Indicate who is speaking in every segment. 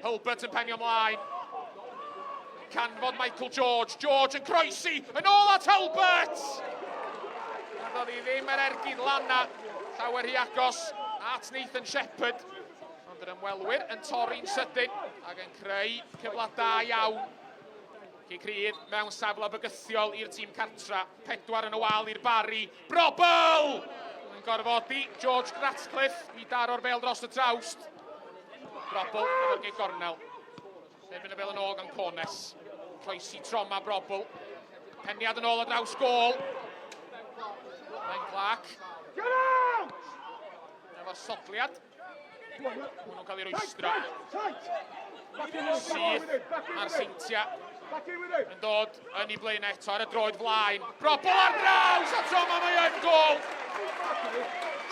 Speaker 1: Hulbert yn penio ymlaen. Canfod Michael George. George yn croesi. Yn ôl at Hulbert! Gafodd hi ddim yr ergyd lana. Llawer hi agos at Nathan Shepherd. Ond yr ymwelwyr yn torri'n sydyn ac yn creu cyfle da iawn. Cic rydd mewn safle bygythiol i'r tîm cartra. Pedwar yn y wal i'r Barri. Brobl! Yn gorfodi George Ratcliffe i daro'r bel dros y trawst. Brobl efo'r gig gornel. Derbyn y bel yn ôl gan Cornes. Croesi troma Brobl. Peniad yn ôl ar draws gôl. Ben Clark.
Speaker 2: Get out!
Speaker 1: Efo'r sodliad. Hwnnw'n cael ei rwystro. Syth a'r Seintia yn dod yn ei blaen eto ar y droed flaen. Brobl ar draws a tro mae yn gol.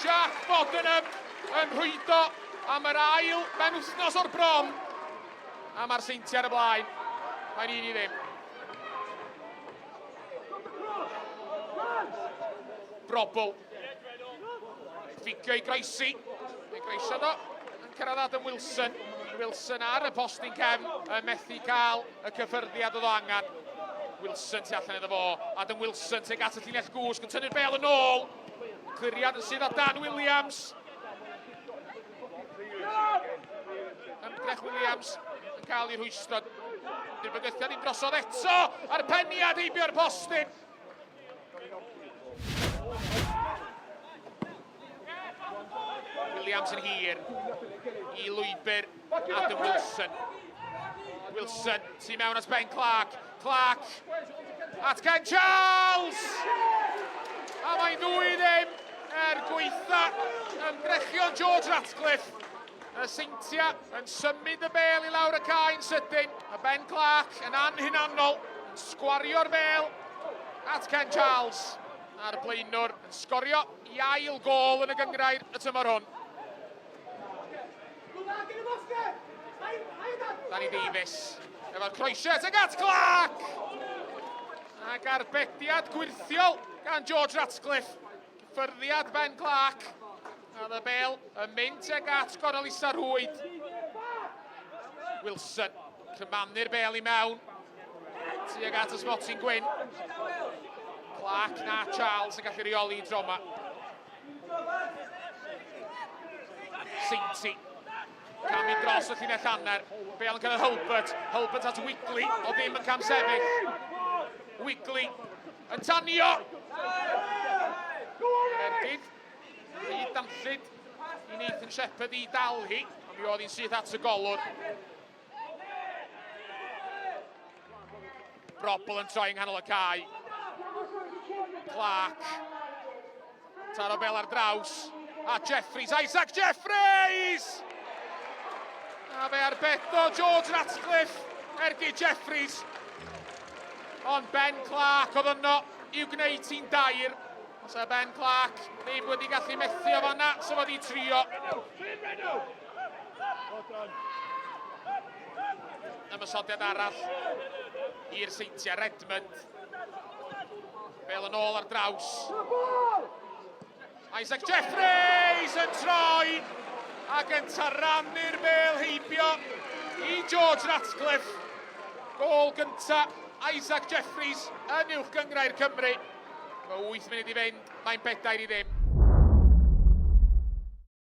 Speaker 1: Jack Bodenham yn rhwydo am yr ail benwythnos o'r bron. A mae'r Seintiau ar y blaen. Mae'n 1-0. Brobl. Ffigio i groesi. Ei groeso do. Yn cyrraedd Adam Wilson. Wilson ar y postyn cefn yn methu cael y cyffyrddiad oedd o angen. Wilson tu allan iddo fo. Adam Wilson tuag at y llinell gwsg yn tynnu'r bel yn ôl. Cliriad yn sydd â Dan Williams. Ymdrech Williams yn cael ei rhwystro. Di'r bygythiad ddim drosodd eto a'r peniad heibio'r postyn. Williams yn hir i lwybr Adam Wilson. Wilson, tu mewn at Ben Clark. Clark at Ken Charles! A mae'n 2-0 er gweitha ymdrechion George Ratcliffe. Y Seintia yn symud y bel i lawr y cae'n sydyn. A Ben Clark yn anhunanol yn sgwario'r bel at Ken Charles. A'r blaenwr yn sgorio i ail gôl yn y gyngrair y tymor hwn. Danny Davies efo'r croesiad ag at Clark! Ac arbediad gwirthiol gan George Ratcliffe. Cyffyrddiad Ben Clark. A y bel yn mynd tuag at gornel isa rhwyd. Wilson, crymanu'r bel i mewn. Tuag at y smotyn gwyn. Clark na Charles yn gallu reoli i droma. Seinti. Camu dros y llinell hanner. Bel yn cyrraedd Hulbert. Hulbert at Wigley. O ddim yn cam sefyll. Wigley yn tanio. Ergyd. Rhy danllyd i Nathan Shepherd i dal hi, ond mi oedd hi'n syth at y golwr. Brobl yn troi yng nghanol y cae. Clark. Taro bel ar draws. A Jeffries, Isaac Jeffries! A fe arbedo George Ratcliffe, ergyd Jeffries. Ond Ben Clark oedd yno i'w gwneud ti'n dair. Os e Ben Clark ddim wedi gallu methu o fanna, so fod i trio. Ymosodiad arall i'r Seintiau, Redmond. Bel yn ôl ar draws. Isaac Jeffreys yn troi ac yn taranu'r bel heibio i George Ratcliffe. Gôl gynta Isaac Jeffreys yn uwch gyngrair Cymru. Mae 8 munud i fynd, mae'n 4-0.